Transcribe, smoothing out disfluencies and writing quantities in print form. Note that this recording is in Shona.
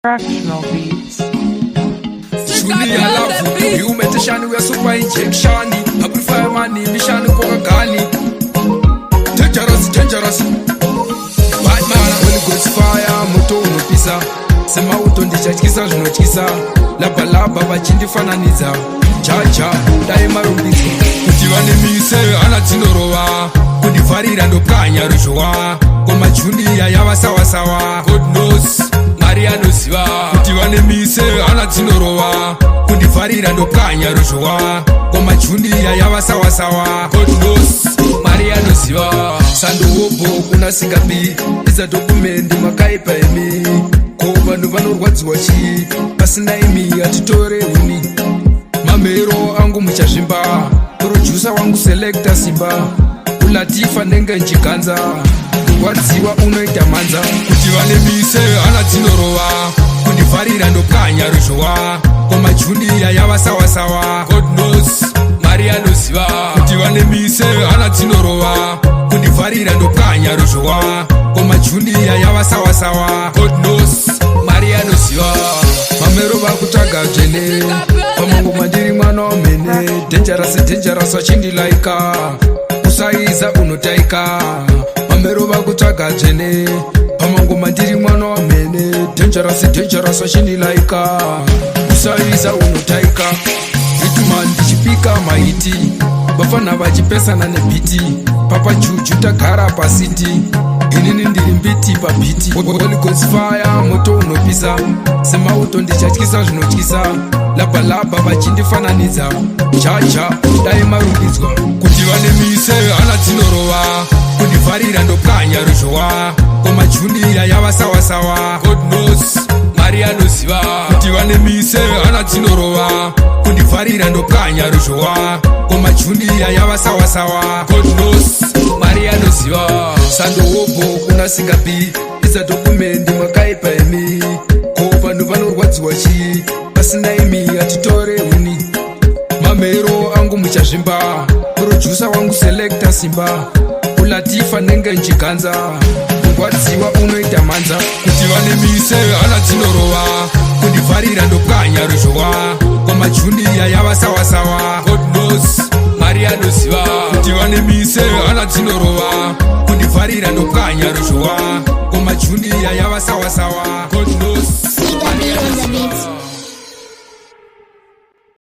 Fractional Beats. Junior love, you meteshani we super injection. Amplify money, mission kokagani. Dangerous, dangerous. Bad man, Holy Ghost fire, moto unopisa. Semauto ndichatyisa zvinotyisa. Labha labha vachindifananidza. Chacha, dai marumbidzwa. Kuti vanemise hana dzinorova. Kundivharira ndopwanya ruzhowa. Koma junior yava sawasawa. God knows, Mwari anoziva. Kuti vanemise hana dzinorova. Kundivharira ndopwanya ruzhowa. Koma junior yava sawasawa. God knows, Mwari anoziva. Sandohobho kuna singabi. Isa document makaipa imi. Ko vanhu vanorwadziwa chii? Pasina imi hatitore huni. Mamero angu muchazvimba. Producer wangu selector Simba. Ulatifa nenge nchiganza. Kurwadziwa unoita mhanza. Kuti vanemise hana dzinorova. Kundivharira ndopwanya ruzhowa. Koma junior yava sawasawa. God knows, Mwari anoziva. Kuti vanemise hana dzinorova. Kundivharira ndopwanya ruzhowa. Koma junior yava sawasawa. God knows, Mwari anoziva. Mamero vakutsvaga dzvene. Pamangoma ndiri mwana wamene. Dangerous, dangerous vachindilaika. Usaiza unotaika. Mamero vakutsvaga dzvene. Pamangoma ndiri mwana wamene. Dangerous, dangerous vachindilaika. Usaiza unotaika. Hitman ndichipika maiti. Vafana vachipesana nebeat. Papa juju tagara pasiti. Inini ndiri mbiti pabeat. Holy Ghost fire, moto unopisa. Semauto ndichatyisa zvinotyisa. Labha labha vachindifananidza. Chacha, dai marumbidzwa. Kuti vanemise hana dzinorova. Kundivharira ndopwanya ruzhowa. Koma junior yava sawasawa. God knows, Mwari anoziva. Kuti vanemise hana dzinorova. Kundivharira ndopwanya ruzhowa. Koma junior yava sawasawa. God knows, Mwari anoziva. Sandohobho kuna singabi. Isa document makaipa imi. Ko vanhu vanorwadziwa chii? Pasina imi hatitore huni. Mamero angu muchazvimba. Producer wangu selector Simba. Ulatifa nenge nchiganza. Kurwadziwa unoita mhanza. Kuti vanemise hana dzinorova. Kundivharira ndopwanya ruzhowa. Koma junior yava sawasawa. God knows, Mwari anoziva. Kuti vanemise hana dzinorova. Kundivharira ndopwanya ruzhowa. Koma junior yava sawasawa. God knows, Sika Mwari B on the anoziva. beat.